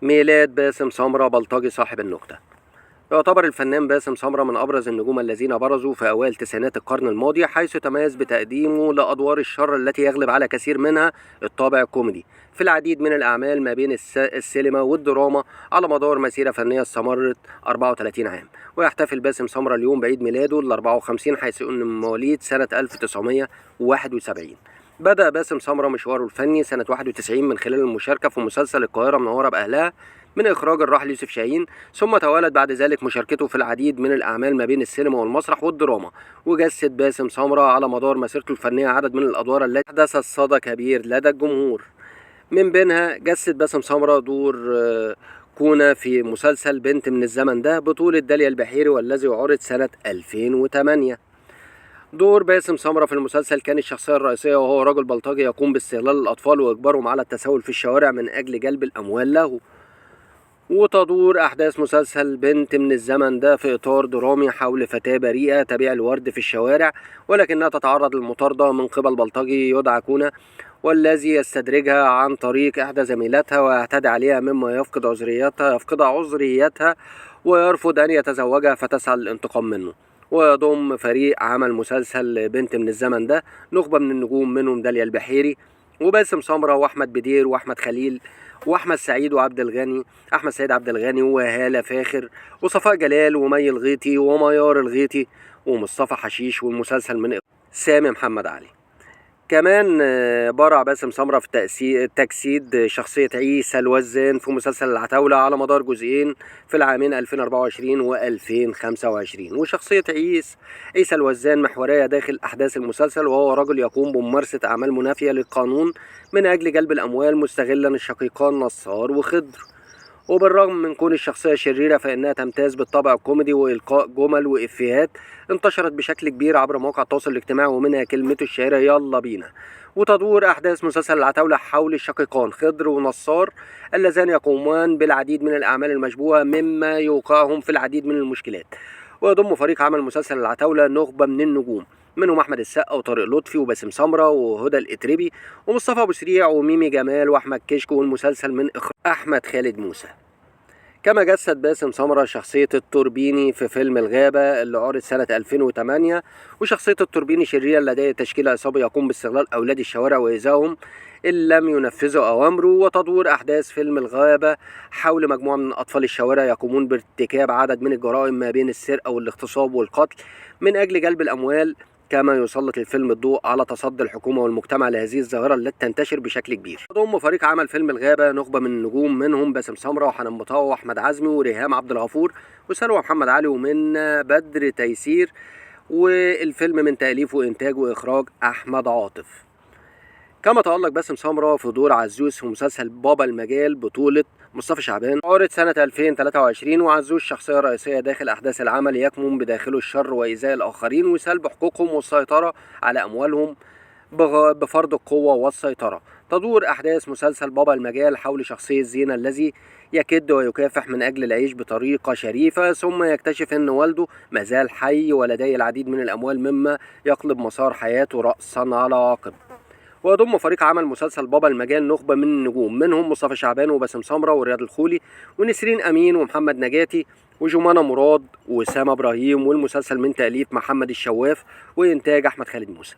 ميلاد باسم سمرة بلطجي صاحب النكتة. يعتبر الفنان باسم سمرة من أبرز النجوم الذين برزوا في أوائل تسعينات القرن الماضي، حيث تميز بتقديمه لأدوار الشر التي يغلب على كثير منها الطابع الكوميدي في العديد من الأعمال ما بين السينما والدراما على مدار مسيرة فنية استمرت 34 عام. ويحتفل باسم سمرة اليوم بعيد ميلاده ال 54، حيث أنه من مواليد سنة 1971. بدأ باسم سمرة مشواره الفني سنة 91 من خلال المشاركة في مسلسل القاهرة منورة بأهلها من إخراج الراحل يوسف شاهين، ثم توالت بعد ذلك مشاركته في العديد من الأعمال ما بين السينما والمسرح والدراما. وجسد باسم سمرة على مدار مسيرته الفنية عدد من الأدوار التي حدثت صدى كبير لدى الجمهور، من بينها جسد باسم سمرة دور كونا في مسلسل بنت من الزمن ده بطولة داليا البحيري، والذي عرض سنة 2008. دور باسم سمرة في المسلسل كان الشخصية الرئيسية، وهو رجل بلطجي يقوم باستغلال الأطفال وإجبارهم على التسول في الشوارع من أجل جلب الأموال له. وتدور أحداث مسلسل بنت من الزمن ده في إطار درامي حول فتاة بريئة تبيع الورد في الشوارع، ولكنها تتعرض للمطاردة من قبل بلطجي يدعى كونا، والذي يستدرجها عن طريق إحدى زميلاتها ويعتدي عليها، مما يفقد عذريتها ويرفض أن يتزوجها، فتسعى للانتقام منه. ويضم فريق عمل مسلسل بنت من الزمن ده نخبة من النجوم، منهم داليا البحيري وباسم سمرة وأحمد بدير وأحمد خليل وأحمد سعيد وعبد الغني، أحمد سعيد عبد الغني وهالة فاخر وصفاء جلال ومي الغيطي وميار الغيطي ومصطفى حشيش. والمسلسل من سامي محمد علي. كمان برع باسم سمرة في تجسيد شخصية عيسى الوزان في مسلسل العتاولة على مدار جزئين في العامين 2024 و 2025. وشخصية عيسى الوزان محورية داخل أحداث المسلسل، وهو رجل يقوم بممارسة أعمال منافية للقانون من أجل جلب الأموال، مستغلا الشقيقان نصار وخضر. وبالرغم من كون الشخصية شريرة فإنها تمتاز بالطابع الكوميدي وإلقاء جمل وإفيهات انتشرت بشكل كبير عبر مواقع التواصل الاجتماعي، ومنها كلمته الشهيرة يلا بينا. وتدور أحداث مسلسل العتاولة حول الشقيقان خضر ونصار اللذان يقومان بالعديد من الأعمال المشبوهة، مما يوقعهم في العديد من المشكلات. ويضم فريق عمل مسلسل العتاولة نخبة من النجوم، منهم أحمد السقا وطارق لطفي وباسم سمرة وهدى الإتربي ومصطفى أبو سريع وميمي جمال وأحمد كشك. والمسلسل من إخراج أحمد خالد موسى. كما جسد باسم سمرة شخصية التوربيني في فيلم الغابة اللي عرض سنة 2008. وشخصية التوربيني شريرة لديه تشكيل عصابي يقوم باستغلال أولاد الشوارع وإيذائهم إن لم ينفذوا أوامره. وتدور أحداث فيلم الغابة حول مجموعة من أطفال الشوارع يقومون بارتكاب عدد من الجرائم ما بين السرقة والاغتصاب والقتل من أجل جلب الأموال. كما يسلط الفيلم الضوء على تصدي الحكومة والمجتمع لهذه الظاهرة التي تنتشر بشكل كبير. ضم فريق عمل فيلم الغابة نخبة من النجوم، منهم باسم سمرة وحنان مطاوع وأحمد عزمي وريهام عبد الغفور وسلوى محمد علي ومنى بدر تيسير. والفيلم من تأليف وإنتاج وإخراج أحمد عاطف. كما تألق باسم سمرة في دور عزوز في مسلسل بابا المجال بطولة مصطفى شعبان، عرض سنة 2023. وعزوز شخصية رئيسية داخل أحداث العمل يكمن بداخله الشر وإيذاء الآخرين وسلب حقوقهم والسيطرة على أموالهم بفرض القوة والسيطرة. تدور أحداث مسلسل بابا المجال حول شخصية زينة الذي يكد ويكافح من أجل العيش بطريقة شريفة، ثم يكتشف أن والده مازال حي ولديه العديد من الأموال، مما يقلب مسار حياته رأسا على عقب. ويضم فريق عمل مسلسل بابا المجال نخبة من النجوم، منهم مصطفى شعبان وباسم سمرة ورياض الخولي ونسرين أمين ومحمد نجاتي وجمانة مراد وسامة إبراهيم. والمسلسل من تأليف محمد الشواف وإنتاج أحمد خالد موسى.